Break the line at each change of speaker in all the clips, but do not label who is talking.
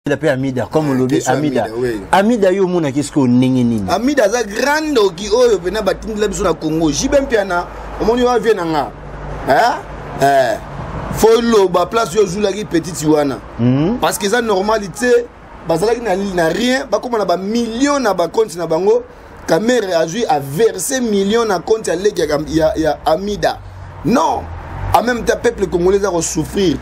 Mpe Amida, comme olobi
Question
Amida.
Amida, oui.
Amida, yo omonaki sikoyo ndenge nini?
Amida aza grand ndoki oyo mpena batindela biso na Congo. JB Mpiana, omoni oyo avie na nga. Hein? Eh. Faut loba place oyo ozulaki petite wana. Parce que eza normalité, bazalaki na rien, bakóma na bamillion na bacompte na bango. Kamerhe azwi averse million na compte ya leki ya Amida. Non, en même temps peuple congolais eza kosouffrir.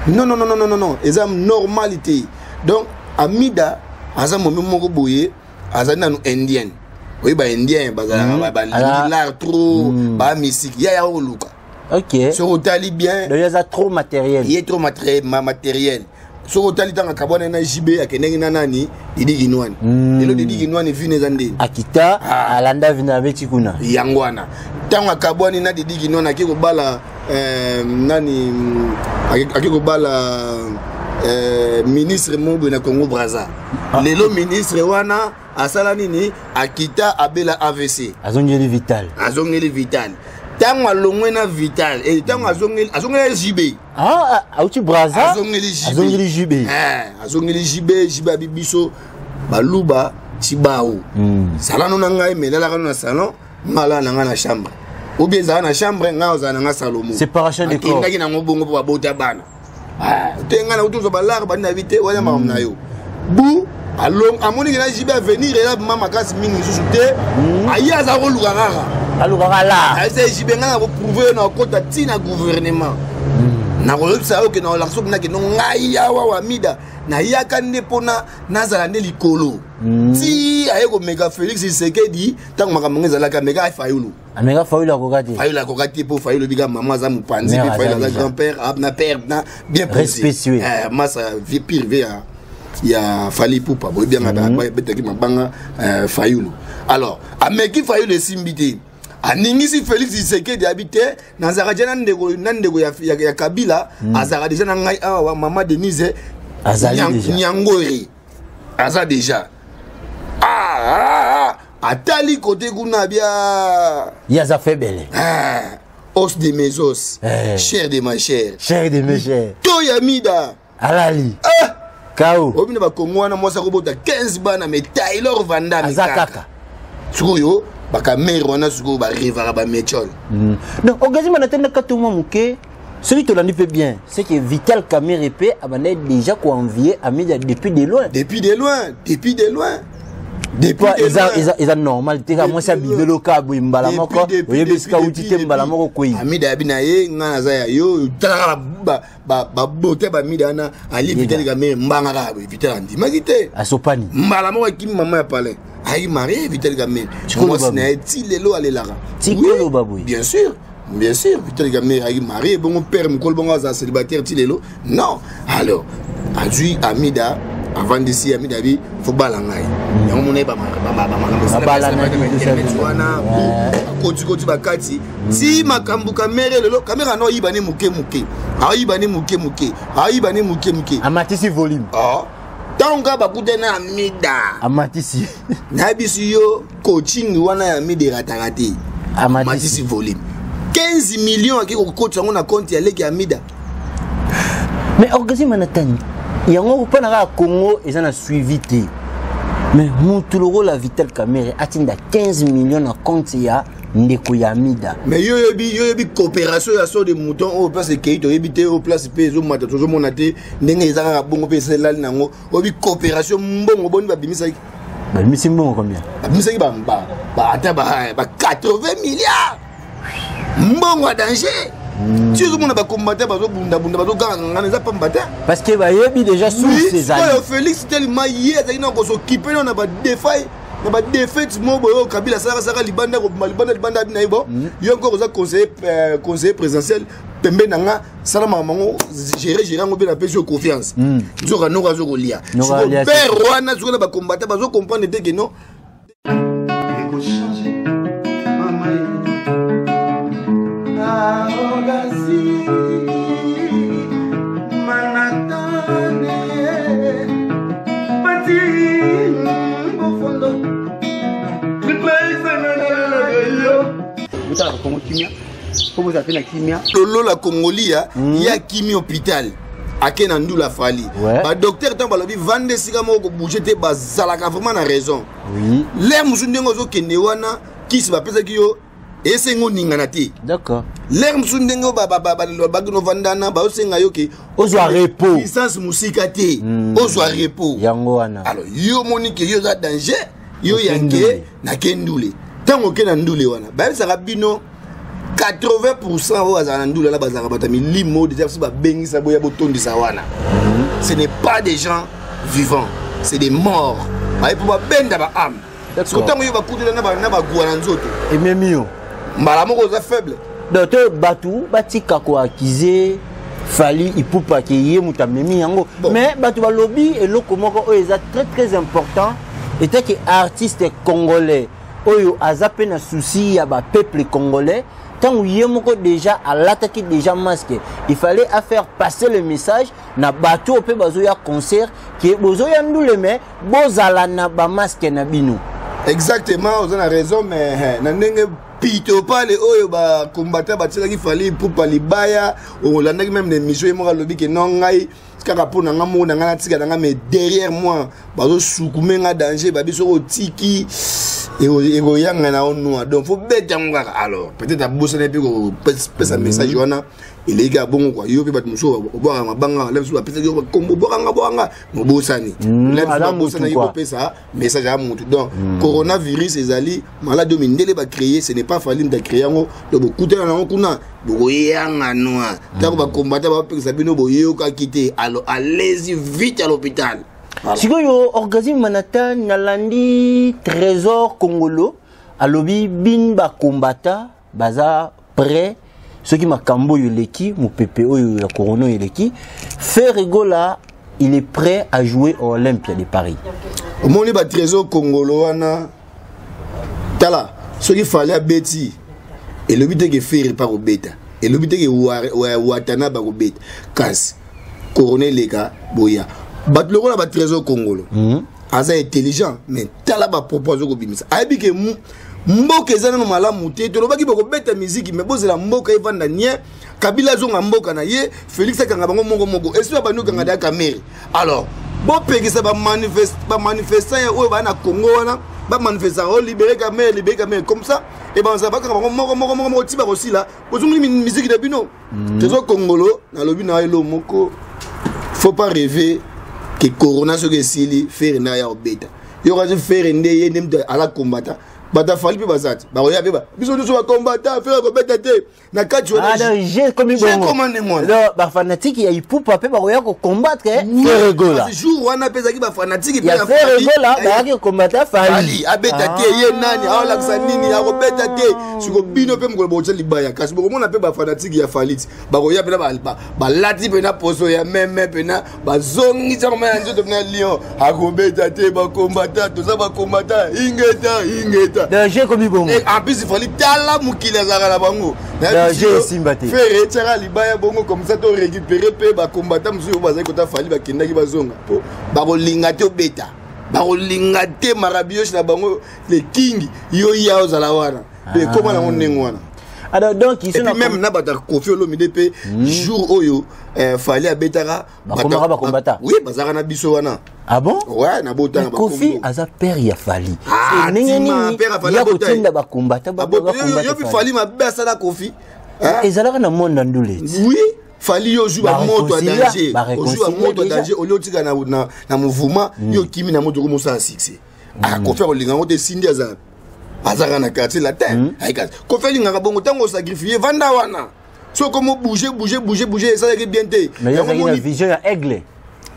Non, non, non, non, non, non, eza normalité. Donc Amida aza momi moko boye, azali nanu indienne. Oyi ba indien bazalaka balingi l'art trop, ba mystique ya ya oluka. Soki otali bien,
donc aza trop matériel.
Ye trop matériel. Soki otali ntango akabwana na JB, akendaki na nani, Didi Kinwani. Lelo Didi Kinwani vine eza ndeni.
Akita, alanda vina abeti kuna.
Yango wana ntango akabwani na Didi Kinwani, ake kobala nani, ake kobala ministre moko boye na Congo Braza. Lelo ministre wana asala nini? Akita, abela AVC.
Azongeli Vital.
Azongeli Vital. Ntango alongwe na Vital, ntango azongeli JB.
Ah, auti Braza.
Azongeli JB.
Azongeli JB.
Azongeli JB. JB abi biso baluba tibao. Salano na ngai, melalaka no na salon, ngala na ngai na chambre. Ou bien ezala na chambre, ngai ozala na ngai Salomo.
Séparation des corps.
Akendaki nango bongo mpo babota bana. Te, ngai na tozwa balare bandi na bi te wana makambo na yo. Bu along amoniki na JB avenir eza ma makasi mingi lisusu te. Aye aza koluka kaka.
Alukaka la.
Ayesa JB, ngai na koprouve yo na kokota ntina gouvernement. Nakoyebisa yo ke na olakisa mpena kendo ngai awa wa Amida nayaka nde mpona nazala nde likolo. Ti aye komeka Félix Tshisekedi, ntango makambo ngo ezalaki, ameka Fayulu.
Ameka Fayulu, akoka te.
Fayulu akoka te mpo Fayulu bika mama aza mopanzi, mpe Fayulu aza grand père na père na bien
respectueux.
Masa vie pire vie ya Fally Ipupa boye bianga betaki mabanga Fayulu. Alors ameki Fayulu, esimbi te. Aningisi Félix Tshisekedi, abi te, nazalaka deja na ndeko ya Kabila, azalaka deja na ngai awa, mama Denise Nyangori aza deja. Atali kote kuna bia.
Ye aza faible.
Ah, os de mes os, chair de ma chair.
Chair de mes chairs.
To ya Mida.
Alali kao.
Obina bakongo wana, mwasi akobota 15 bana, mais Taylor Vandame
aza kaka.
Sikoyo bakamere wana sikoyo barêvaka bametiole.
Donc orgasme na tenda kati mwa moke. Soki tolandi mpe bien, c'est que Vital Kamerhe mpe abandaki déjà koenvier Amida depuis de loin.
Depuis de loin, depuis de loin.
Eza normal te kaka mwasi abimeli kaka boye mbala moko, oyebi esika uti te, mbala moko kwei.
Amida yabi na ye, nga naza ya yo. Talaka babote bamida wana, ali Vital Kamerhe mbanga kaka boye. Vital andimaki te.
Asopani.
Mbala moko akimi mama ya palin, ayaki marie Vital Kamerhe, mwasi na ye ti lelo alelaka.
Tikoloba boye.
Bien sûr, bien sûr. Vital Kamerhe ayaki marie bongo, père mokolo bongo aza célibataire ti lelo. Non, alors azwi Amida, avandisi Amida, abi fo bala ngai. Yango mona ye bamakambo wana, akotikoti bakati ti makambo. Kamerhe lelo, Kamerhe ano ayiba ne moke moke, ayiba ne moke moke, ayiba ne moke moke.
Amatisi volume.
Ntango kaka bakutani na Amida,
amatisi.
Nayebisi yo, coaching wana ya Amida erataka te. Amatisi volume, 15 millions ake kokotisa yango na compte ya leki ya Amida.
Mais orgasme na tani yango mpo na kaka Congo eza na suivi te. Mais mutu lokola Vital Kamerhe atinda 15 millions na compte ya ndeko ya Amida.
Mais yo yoyebi, yo yebi coopération ya saut de mouton oyo place ekei toyebi te, oyo place mpe ezomata tozomona te ndenge eza kaka bongo mpe esalali nango. Oyebi coopération mbongo boni babimisaki?
Babimisi mbongo combien?
Babimisaki ata ba 80 milliards, mbongo ya danger. Ti ozomona bacombattant bazobundabunda, bazogangangana, eza pamba te.
Parce que bayebi déjà source ezali.
Oyo Félix telema, ye azalaki na kosokipe nano na badefai, na badéfaite mo boye oyo Kabila asalaka libanda, kobima libanda libanda. Abi na ye bon, yo encore oza conseiller présidentiel pembe na nga, sala makambo yango, gérer, gérer yango mpe napesi yo confiance. Nzoka noko azokolia pere wana. Sikoyo na bacombattant bazocomprendre te ke non.
Ekochange mama ye arogasi manatane pati bofondo.
Botalaka Kongo kimia mpo bozala mpe na kimia.
Lolola Kongolia, ye akimi hôpital. Ake na ndula Fally.
Ouais.
Badocteur, ntango balobi vanda esika moko, kobouge te, bazalaka vraiment na raison.
Oui.
L'heure mosusu, ndenge ozokende wana, kisi bapesaki yo esengi oningana te.
D'accord.
L'heure mosusu, ndenge bakino vandana, baosenga yo ke
Ozwa repos.
Distance mosika te, ozwa repos.
Yango wana.
Alors yo omoni ke yo oza danger, yo
Oke
yanke
ndule.
Nake ndule. Ntango oke na ndule wana, bayebisaka bino 80 oyo azalaka na ndule wana bazalaka bato ya milimo déjà. Biso babengisa boya botondisa wana, ce n'est pas des gens vivants, c'est des morts. Baye mpo babenda baâme.
D'accord.
Ntango yo bakutela na bagwa na nzoto,
Ememi yo.
Mbala moko oza faible.
Donc to bato batika koaccuser Fally Ipupa ke ye moto amemi yango.
Bon.
Mais bato balobi eloko moko oyo eza très très important etake artiste congolais oyo aza mpe na souci ya bapeuple congolais. Ntango ye moko déjà alataki déjà masque, il fallait à faire passer le message na bato oyo mpe bazoya concert ke bozoya ndule, mais bozala na bamasque na bino.
Exactement, oza na raison, mais na ndenge pito pale oyo bacombattant batielaki Fally Ipupa libaya, olandaki même na émission, ye moko alobi ke non, ngai kaka mpo na nga moko na ngai natika na ngai, mais derrière moi bazosukume nga danger. Babi soki otiki, ekoyanga na yo noir, donc faut beta yango kaka. Alors peut-être abosani mpe kopesa message wana, eleki kaka bongo kua. Yo mpe bato mosusu obwaka mabanga, la mosusu bapesaki yo bakombo, bwakanga bwakanga, mobosani. La mosusu
Aza mutu
babosanaki
quoi.
Kopesa message ya mutu. Donc coronavirus ezali maladi oyo mindele bacréé, ce n'est pas Fally mutu acréé yango. Donc bokutana nango kuna, bokoyanga noir. Ntango bacombattant bapekisa bino, boyokaki te, alors allez-y vite à l'hôpital. Voilà.
Sikoyo Orgasme Manatan, nalandi Trésor Congolo alobi bin bacombattant baza prêt soki makambo oyo eleki, mopepe oyo ya corona oyo eleki, Ferre Gola, il est prêt à jouer au Olympia de Paris.
Omoni batrésor Congolo wana, tala, soki Fally abeti, elobi te ke Ferre mpa kobeta, elobi te ke Watana bakobeta. Kasi corona eleka, boya bato lokola batrésor Congolo. Aza intelligent, mais tala bapropos aza kobimisa, ayebi ke mboka eza nano malamu te. Tolobaki bokobeta miziki, mais bozela mboka evanda nie, Kabila azonga mboka na ye, Félix akanga bango moko moko, esi babandi okanga da Kamerhe. Alors bopekisa bamanifestant oyo baa na Congo wana, bamanifestaka o libéré Kamerhe, libéré Kamerhe, comme ça ebanza bakanga bango moko moko moko moko ti bakosila. Bozongoli miziki na bino. Trésor Congolo, nalobi na elo moko, faut pas rêver ke corona soki esili, Ferre nde aya kobeta. Yo kasi Ferre nde ye nde mutu aza combattant, bato a Fally mpe baza te, bakoya mpe biso nyonso bacombattant, Ferre akobeta te na kati wana.
Ah, donc j'ai komi
J'ai
bongo.
commandé moi.
Donc bafanatique ya Ipupa mpe bakoya kocombattre Ferre Gola.
Parce que jour wana mpe ezalaki bafanatike mpe
ya
ya
Ferre
Fally.
Gola bayaki kocombattre Fally.
Fally abeta te, ye nani, aolakisa nini, akobeta te. Siko bino mpe mokolo bokotya libaya, kasi bokomona mpe bafanatike ya Fally ti bakoya mpena balati mpena poso ya meme, mpena bazongisa koma ya nzoto mpena lion, akobeta te, bacombattant, toza bacombattant, ingeta ingeta.
Donc j'ai komi bongo.
Et en plus Fally, tala mokili azalaka na bango.
Danger esimba te.
Ferre etiaka libaya bongo, comme ça to récupéré mpe bacombattant mosusu oyo bazali kota Fally, bakendaki, bazonga mpo bakolinga te obeta, bakolinga te marabioche na bango le king, yo ya ozala wana mpe ekóma nango ndenge wana.
Alors donc ils
Et
sont
puis même na bato ya Koffi Olomide mpe, jour oyo Fally abetaka,
Bakomaka bacombattant.
Oui, bazalaka na biso wana.
Ah bon?
Ouais, na botanga.
Mais Koffi aza père ya Fally.
Ah,
ndenge
tima,
nini
père ya Fally
ya
abota ye.
kotinda bacombattant
Yo mpe Fally mabe asala Koffi.
Ezalaka na monde na ndule.
Oui, Fally, yo ozwi bamoto ya
Baréconcilia,
danger, ozwi
baréconcilia
bamoto ya
déjà.
danger, olie otika na mouvement, yo okimi na moto, okomosala succès. Ah, Koffi akolinga yango te. Sindi aza azalaka na Quartier Latin, ayikasi Koffi alingaka bongo. Ntango osacrifie, vanda wana, soki okomo bouge bouge bouge bouge, esalaki bien te.
Mais
Yango
ezalaki na vision ya aigle.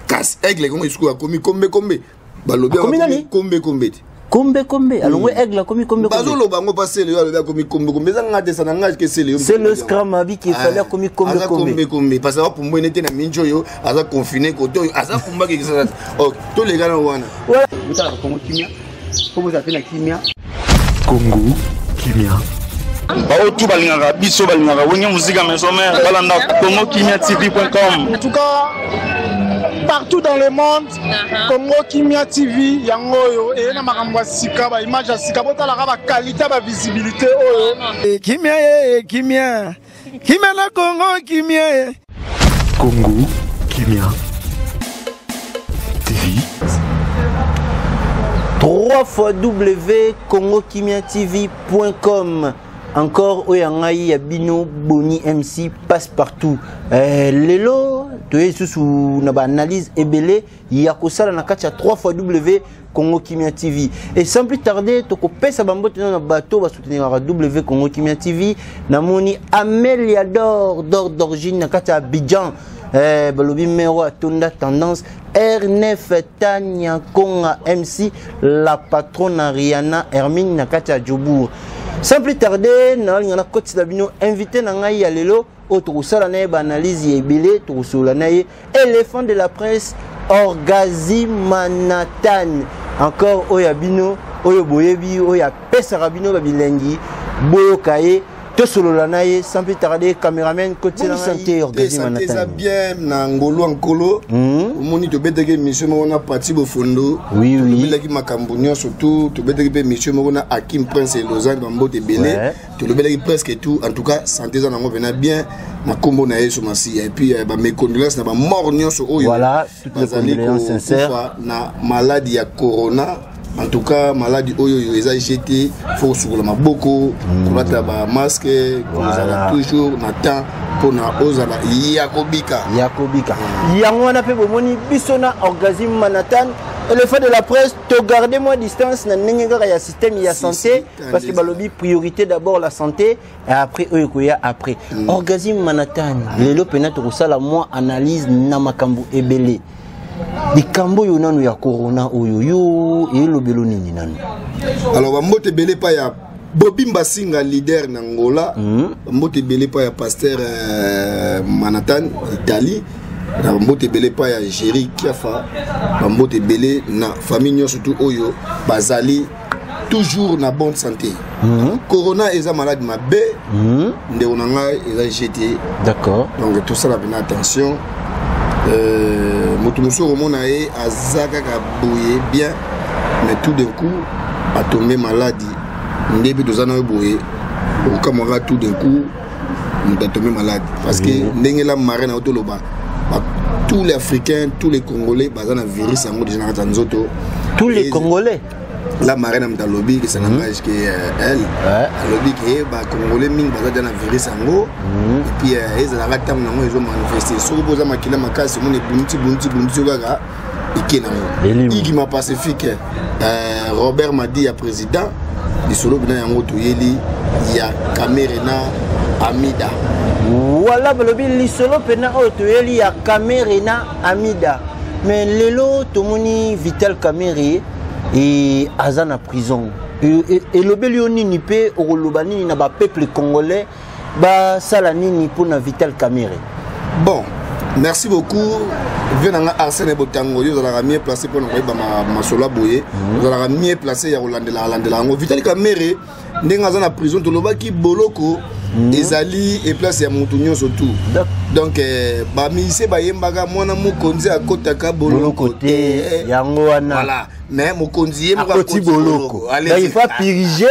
Kasi aigle kongo esikoyo akomi kombe kombe, balobi.
Akomi
akomi
nani?
Kombe kombe te.
Kombe kombe, alongwe aigle, akomi kombe kombe.
Bazoloba yango mpa Sele oyo alobi akomi kombe kombe, eza nga te, sa na nga ke Sele yo.
C'est le scrum abi qu'il fallait akomi kombe
Aza
kombe.
kombe kombe parce que apumbwene te na minji oyo aza confiné, kote oyo aza pumbaki kisasa. Ok, toleka na wana.
Botalaka Kongo Kimia mpo bozala mpe na kimia.
Congo Kimia.
Baoyo tu balingaka biso, balingaka Wenge Musica Maison Mère, balanda Congo Kimia TV.com.
En tout cas, partout dans le monde, Congo Kimia TV, yango oyo, eye na makambo ya sika, baimage ya sika, botalaka baqualité, bavisibilité oyo.
Kimia ye, kimia, kimia na Kongo Kimia ye.
Congo Kimia TV.
3 fois W Congo Kimia TV.com encore oyo ya ngai ya bino Boni MC passe partout. Lelo toye susu na ba analyse ebele ya kosala na kati ya 3 fois W Congo Kimia TV. Et sans plus tarder, tokopesa bambote na bateau ba soutenir W Congo Kimia TV. Namoni Amelia Dor Dor d'origine na kati ya Abidjan. Balobi mero atonda tendance R9 Tania Konga MC la patronne Rihanna Hermine na kati ya Jobourg. Sans plus tarder, na na koti na bino invité na ngai ya lelo oyo tokosala na ye ba analyse ya ebele, tokosolola na ye éléphant de la presse Orgazy Manhattan. Encore oyo ya bino, oyo boyebi, oyo apesaka bino ba bilengi, boyoka ye, tosolola na ye sans plus tarder. Cameraman koti na santé Orgazy
Santé eza
Manhattan.
Bien na ngolu ya nkolo. Omoni, tobetaki émission moko na Pati Bofondo. Tolobelaki makambo nyonso tu. Tobetaki mpe émission moko na Akim Prince et Lausanne, bambote ebele. Tolobelaki presque tout. En tout cas, santé eza nango mpena bien na nkombo na Yesu Masiya. Et puis bames condoléances na bamort nyonso oyo
Voilà, toutes les
bazali
condoléances sincères.
kokufa na maladi ya corona. En tout cas, maladi oyo oyo eza gt, faut kosukola maboko, kolata bamasque, kozala toujours na temps mpona ozala ya kobika.
Ya kobika. Yango wana mpe bomoni biso na Orgasme Manhattan, éléphant de la presse, togarde mwa distance na ndenge kaka ya système ya
Si,
santé,
si,
parce que balobi priorité d'abord la santé et après oyo ekoya après. Orgasme Manhattan, lelo mpena tokosala mwa analyse na makambo ebele. Likambo oyo nanu ya corona oyo, yo elobelo nini nanu?
Alors, bambote ebele epai ya Bobi Mbasinga, leader na Ngola. Bambote ebele epai ya pasteur Manhattan Italie, na bambote ebele epai ya Géri Kiafa, bambote ebele na famille nyonso tu oyo bazali toujours na bonne santé. Corona eza maladi mabe, ndeko na ngai, eza gt. Donc tosala mpena attention. Moto mosusu okomona ye aza kaka boye bien, mais tout d'un coup atombe maladi. Nde mpe toza na yo boye, okokamwaka tout d'un coup moto atombe malade, parce que ndenge la marraine na yo toloba, tous les Africains, tous les Congolais baza na virus yango déjà na kati ya nzoto.
Tous les Congolais?
La marraine na moto alobi ke ça n'engage que elle. Alobi ke bacongolais mingi baza deja na virus yango. Et puis ezalaka ntango nango ezomanifeste. Soki mpo oza makila makasi, omona ebunduti bunduti bunduti kaka eke nango. Igima Pacifique, Robert Madi ya président, lisolo mpena yango toyeli ya Kamere na Amida.
Wala balobi lisolo mpena oyo toyeli ya Kamere na Amida. Mais lelo tomoni Vital Kamere e aza na prison. Elobeli yo nini mpe okoloba nini na bapeuple congolais? Basala nini mpona Vital Kamere?
Bon, merci beaucoup, vieux na nga Arsène Botango. Yo ozalaka mieux placé mpona koyeba masolo ya boye, ozalaka mieux placé ya kolandela alandela yango. Vitali Kamere, ndenge aza na prison, tolobaki boloko ezali eplace ya motu nyonso tu. Donc bamusicien bayembaka mwana mokonzi akotaka boloko te.
Yango wana.
Voilà, mais mokonzi ye moko
akoti boloko. Donc il faut purger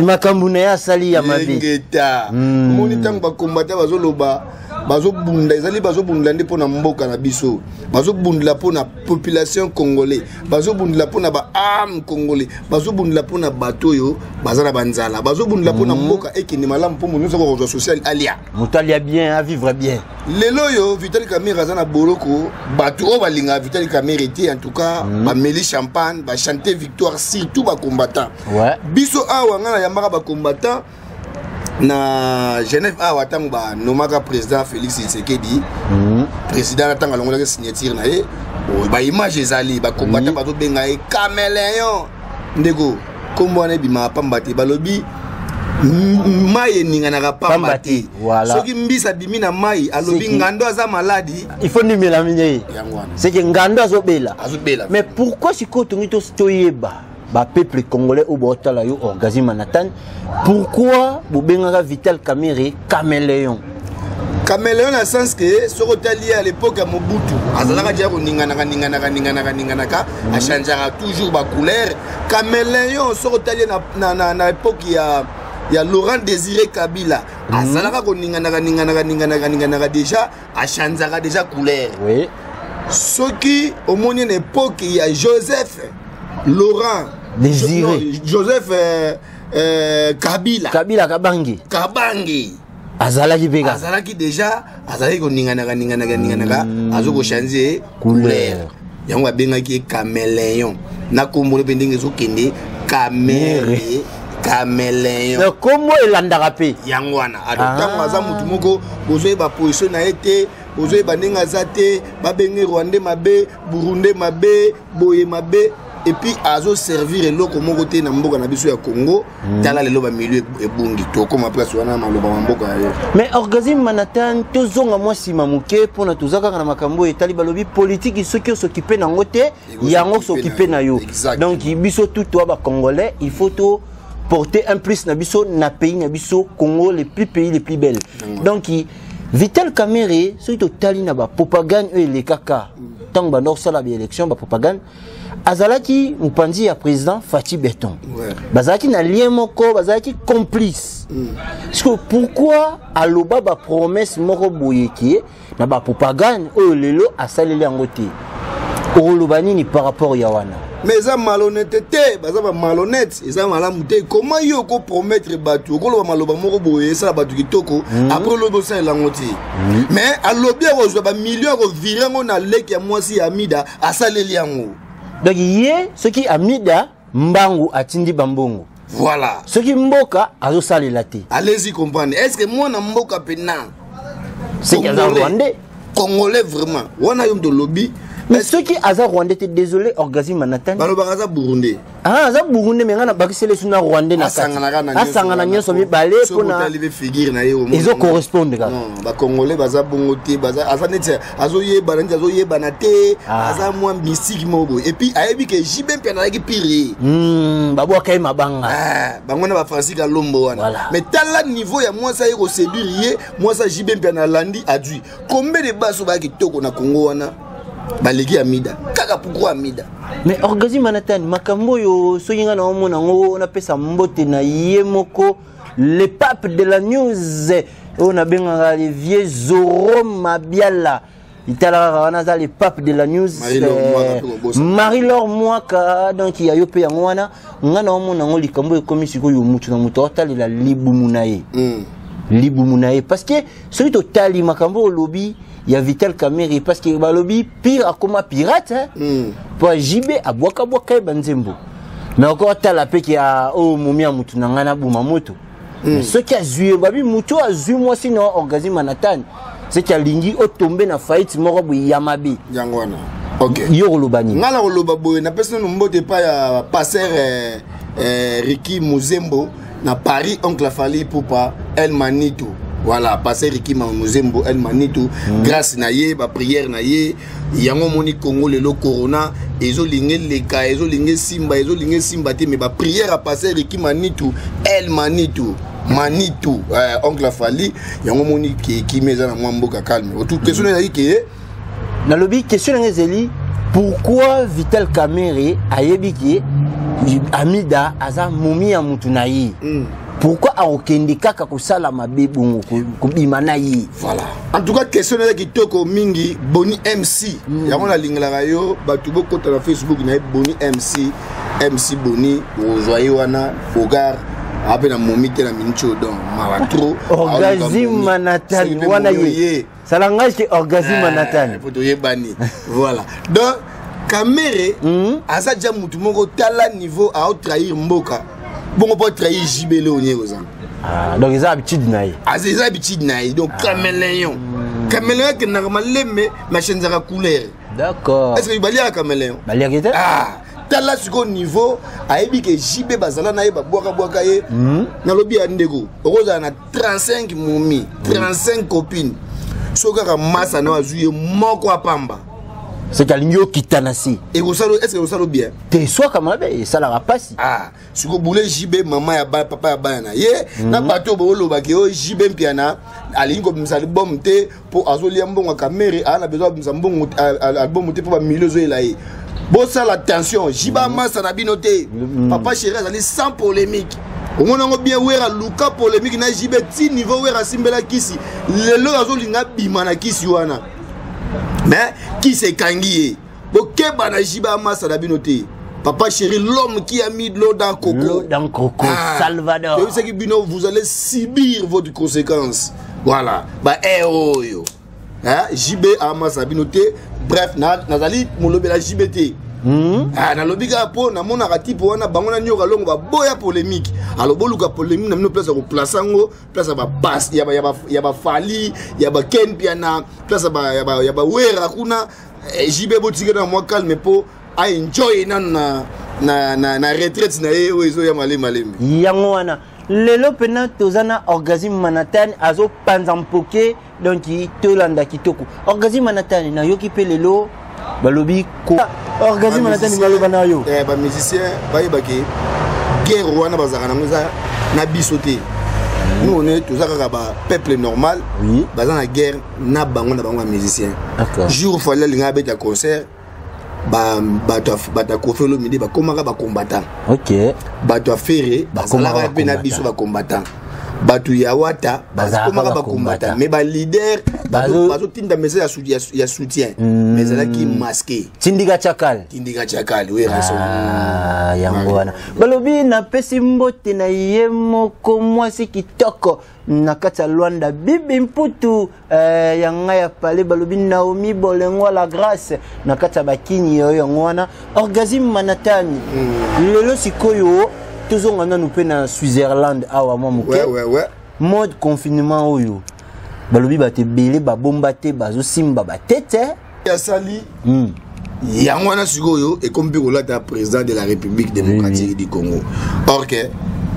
makambo na ye asali ya mabe.
Ngeta omoni ntango bakombata bazoloba, bazobunda, ezali bazobundela nde mpo na mboka na biso, bazobundela mpo na population congolais, bazobundela mpo na baâme congolais, bazobundela mpo na bato oyo baza na banzala, bazobundela mpo na mboka ekende malamu, mpo moto nyonso akokozwa social alia.
Moto alia bien, avivre bien.
Lelo oyo Vitali Kamere aza na boloko, bato oyo balingaka Vitali Kamere te, en tout cas bameli champagne, bachante victoire, surtout bacombattant. Biso awa, ngai nayambaka bacombattant na Genève awa ntango banomaka président Félix Tshisekedi président, na ntango alongolaki signature na ye, baimage ezali, bacombattant bazobenga ye caméléon. Ndeko, nkombo wana ebimaka pamba te. Balobi mai eninganaka pamba te. Soki mbisi abimi na mai, alobi ngando aza maladi.
Il faut ndimela minei.
Yango wana.
C'est que ngando azobela.
Azobela.
Mais pourquoi sikoyo tongi toyeba bapeuple congolais oyo baotala yo Orgasme Manhattan, pourquoi bobengaka Vital Kamere caméléon?
Caméléon na sens ke soki otali ye à l'époque ya Mobutu, azalaka dia koninganaka ninganaka ninganaka ninganaka, achangeaka toujours bacouleur, caméléon. Soki otali ye na époque ya ya Laurent Désiré Kabila, azalaka koninganaka ninganaka ninganaka ninganaka, déjà achanzaka déjà couleur. Soki omoni na époque ya Joseph Laurent
Désiré.
Non, Joseph Kabila.
Kabila Kabange.
Kabange.
Azalaki mpe kaka.
Azalaki déjà, azalaki koninganaka ninganaka ninganaka, azokochange couleur. Yango babengaki ye caméléon na kombolo mpe ndenge ezokende Kamere caméléon.
Donc kombo elandaka mpe.
Yango wana. Ado ntango aza motu moko, bozoyeba position na ye te, bozoyeba ndenge aza te. Babenge Rwandais mabe, Burundais mabe, boye mabe, et puis azoservir eloko moko te na mboka na biso ya Congo. Tala lelo bamilio ebungi. Tokóma place wana, maloba ma mboka ya yo.
Mais Orgasme Manatan, tozonga mwa nsima moke mpona toza kaka na makambo oyo etali. Balobi politiki, soki osokipe nango te, yango sokipe na yo. Donc biso tout toa bacongolais, il faut to porter un plus na biso na pays na biso Congo, le plus pays le plus belle. Donc Vital Kamerhe, soki totali na bapropagande oyo elekaka ntango banda kosala baélection, bapropagande, azalaki mopanzi ya président Fatshi Béton. Bazalaki na lien moko, bazalaki complice. Parce que pourquoi aloba bapromesse moko boye ke na bapropagande oyo lelo asaleli yango te? Okoloba nini par rapport ya wana?
Mais eza malhonnête te, baza bamalhonnête, eza malamu te. Comment yo okopromettre bato, okoloba maloba moko boye esala bato kitoko, après olobi osalela yango te? Mais alobi akozwa bamillion, akovire yango na leki ya mwasi ya Amida, asaleli yango.
Donc ye soki Amida mbangu atindi bambongo,
voilà,
soki mboka azosalela te.
Allez-y comprendre. Est ce que mwana mboka mpena
Soki aza Rwandais.
Congolais vraiment wana, yo moto olobi.
Mais soki aza Rwandais te, désolé, Orgasme Manatan.
Balobaka aza Burundais.
Ah, aza Burundais, mais nga na bakisele su na Rwandais na kati.
Asanganaka na nyonso.
Asangana nyonso mibale mpona
otali mpe figure na ye, omona.
Ezocorrespondre kaka.
Non, bacongolais baza bongo te. Aza neti azoyebana, neti azoyebana te. Aza mwa mystique moko boye. Et puis ayebi ke JB mpe azalaki pire ye.
Babwaka ye mabanga.
Ah, bango na bafrancis Kalombo wana. Mais tala niveau ya mwasi aye koséduire ye, mwasi ya JB mpe analandi adui. Combien de basi oyo baya kitoko na Congo wana baleki Amida? Kaka pourquoi Amida?
Mais Orgasme Manatan, makambo oyo, soki nga na omona yango, napesa mbote na ye moko le pape de la news oyo nabengaka le vieux Zoro Mabiala. Itala kaka wana, aza le pape de la news.
Marie-Laure Mwaka mpe kobosa.
Marie-Laure Mwaka. Donc ya yo mpe yango wana, nga na omona yango, likambo ekomi sikoyo mutu na moto aotalela libumu na ye, libumu na ye. Parce que soki totali makambo oyo olobi ya Vital Kamerhe, parce que balobi pire akoma pirate, hein? Po JB abwakabwaka ye banzembo, mais encore atala mpe ke ya oyo momi ya mutu na ngai naboma moto. Soki azwi ye, babi mutu oyo azwi mwasi na Orgasme Manatan, soki alingi otombe na faillite moko boye ya mabe.
Yango wana, ok.
Yo koloba nini?
Ngai na koloba boye, napesi nano mbote epai ya pasteur Riki Muzembo na Paris, oncle Fally Ipupa El Manito. Voilà, pasteur Riki Muzembo El Manito. Grâce na ye, baprière na ye, yango omoni Congo lelo corona ezolinga eleka, ezolinga esimba, ezolinga esimba te, mais baprière ya pasteur Riki Manitu El Manitu Manitu, oncle Fally, yango omoni ke kimi eza na mwa mboka calme. Otu question ezalaki ke
Nalobi question nanga ezali: pourquoi Vital Kamerhe ayebi ke Amida aza momi ya mutu na ye, pourquoi akokende kaka kosala mabe bongo, kobima na ye?
Voilà, en tout cas question eza kitoko mingi. Boni MC, yango nalingelaka yo. Bato bokota na Facebook na ye, Boni MC, MC Boni, bokozwa ye wana. Bogar ape na momi te na miniti oyo, donc mawa trop.
Orgasme Manatan wana ye, ça langage ke Orgasme Manatan.
Po toyebani. Voilà, donc Kamere aza dia mutu moko, tala niveau aotrahir mboka bongo mpo atrahir JBL oyo nye kozanga.
Ah, donc eza habitude na ye.
Aza, eza habitude na ye. Donc caméléon, caméléon akendaka maleme mais achangeaka couleur. Est ce que baliaka caméléon?
Baliaki te.
Ah, tala sikoyo niveau ayebi ke JB bazala na ye, babwakabwaka ye. Nalobi ya ndeko, okozala na 35 momi, 35 copine, soki kaka masa na azwi ye moko apamba,
Soki alingi okita na se.
Ekosala, est ce que ekosala bien?
Te, eswaka mabe, esalaka mpasi.
Ah, sikoyo bule JB, mama ya ba, papa ya bana na ye, na bato oyo boolobaki oyo JB Mpiana alingi kobimisa album te mpo azolia mbongo ya Kamere, aa na besoin abimisa mbongo album te mpo bamilio ezoyela ye. Bosala attention, JB amasa na bino te. Papa Chéri azali sans polémique. Omona yango bien, Wera luka polémique na JB ti niveau Wera asimbela kisi. Lelo azolinga bima na kisi wana, mais kisi ekangi ye. Bokeba na JB, amasa na bino te. Papa chéri, l'homme qui a mis de l'eau dans coco.
L'eau dans coco,
Ah,
Salvador.
Toyebisaki bino, vous allez subir votre conséquence. Voilà, ba eh oyo. Hein, JB amasa bino te. Bref, nazali molobela JB te. Ah, nalobi kaka mpo namonaka type wana, bango na nyoka longo baboya polémique. Alors boluka polémique na bino, place ya koplace yango, place ya bapas ya bafali, ya baken Mpiana, place ya bawera kuna. JB botika na mwa calme mpo aenjoy nanu na retraite na ye oyo ezoya malemi malemi.
Yango wana lelo mpena toza na Orgasme Manhattan, azopanza mpoke. Donc tolanda kitoko Orgasme Manhattan. Nayoki mpe lelo balobi ko Orgasme Manhattan, baloba na yo.
Bamusicien bayebaki guerre wana bazalaka nango eza na biso te. Nous, on est, toza kaka bapeuple normal. Baza na guerre na bango na bango bamusicien. Jour Fally alinga abeta concert, bato ya Koffi Olomide bakomaka bacombattant. Bato ya Ferre
Bakomaka
bazalaka mpe na
bacombattant.
Biso bacombattant, bato ya Wata
Bazalaka
bakomaka bacombattant, mais baleader bazotinda message ya soutien, mais ezalaki masqué.
Tindika chakal.
Tindika chakal, oui, rançon.
Ah, yango wana balobi napesi mbote na ye moko mwasi kitoko na kati ya Lwanda, Bibi Mputu, ya ngai ya pale. Balobi Naomi Bolengwa, la grâce na kati ya bakini oyo. Yango wana Orgasme Manatani. Lelo sikoyo tozonga nanu mpe na Switzerland awa mwa moke. Mode confinement oyo, balobi bato ebele babomba te, bazosimba batete.
Asali yango wana sikoyo ekomi mpe kolata président de la République démocratique du Congo. Or ke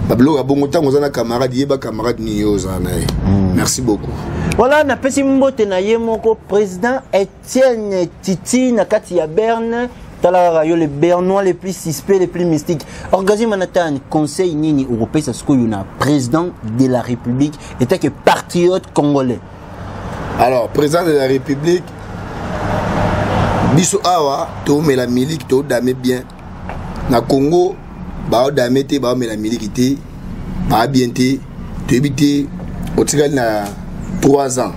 babiloko ya bongo, ntango oza na camarade, yeba camarade nini yo ozala na ye. Merci beaucoup.
Voilà, napesi mbote na ye moko président Etienne Titi na kati ya Berne. Tala kaka yo, le Bernois le plus suspect, le plus mystique. Orgasme Manatan, conseil nini okopesa sikoyo na président de la République étant que patriote congolais?
Alors, président de la République, biso awa toomela miliki, toodame bien. Na Congo baodame te, baomela miliki te, baa bien te. Toyebi te, otikali na 3 ans.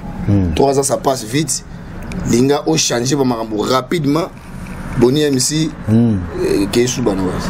3 ans, ça passe vite. Linga ochange bamakambo rapidement. Boni MC, kesuba na basi.